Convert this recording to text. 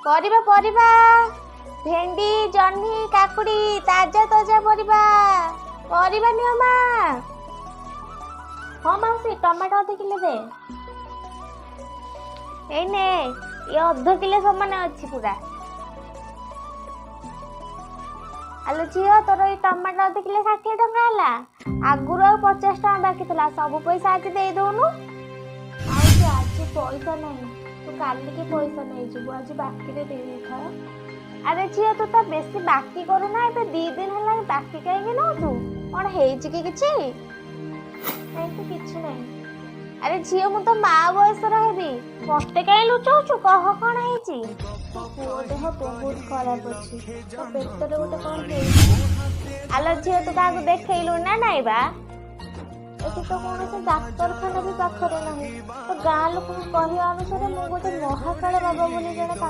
ପରିବା ପରିବା, ଭେଣ୍ଡି, ଜହ୍ନି, କାକୁଡି, ତାଜା ତାଜା ପରିବା। ପରିବା ନିଅ ମା। ହଁ ମାଉସୀ, ଟମାଟୋ ଅଧ କିଲୋ ଦେ। ଏଇ ନେ, ଇଏ ଅଧ କିଲୋ ସମାନ ଅଛି ପୁରା। ଆଲୋ ଝିଅ, ତୋର ଏଇ ଟମାଟୋ ଅଧ କିଲୋ 60 ଟଙ୍କା ହେଲା। ଆଗରୁ ଆଉ 50 ଟଙ୍କା ବାକି ଥିଲା, ସବୁ ପଇସା ଆଜି ଦେଇ ଦଉନୁ। ମାଉସୀ, ଆଜି ପଇସା ନାହିଁ, ତୁ କାଲିକି ପଇସା ନେଇଯିବୁ, ଆଜି ବାକିରେ ଦେଇ ଦେଇଥା। ଆରେ ଝିଅ, ତୁ ତ ବେଶୀ ବାକି କରୁନା, ଏବେ 2 ଦିନ ହେଲାଣି ବାକି କାହିଁକି ନଉଛୁ? କଣ ହେଇଛି କି କିଛି? ନାଇଁ ତ, କିଛି ନାହିଁ। ଆରେ ଝିଅ, ମୁଁ ତ ମା ବୟସର ହେବି, ମତେ କାହିଁ ଲୁଚଉଛୁ? କହ, କଣ ହେଇଛି? ତୋ ପୁଅ ଦେହ ବହୁତ ଖରାପ ଅଛି, ତା ପେଟରେ ଗୋଟେ କଣ ହେଇଛି। ଆଲୋ ଝିଅ, ତୁ କାହାକୁ ଦେଖେଇଲୁ ନା ନାଇଁ ବା? ଏଠି ତ କୌଣସି ଡାକ୍ତରଖାନା ବି ପାଖରେ ନାହିଁ। ତ ଗାଁ ଲୋକଙ୍କ କହିବା ଅନୁସାରେ ମୁଁ ଗୋଟେ ମହାକାଳ ବାବା ବୋଲି ଜଣେ ତାଙ୍କ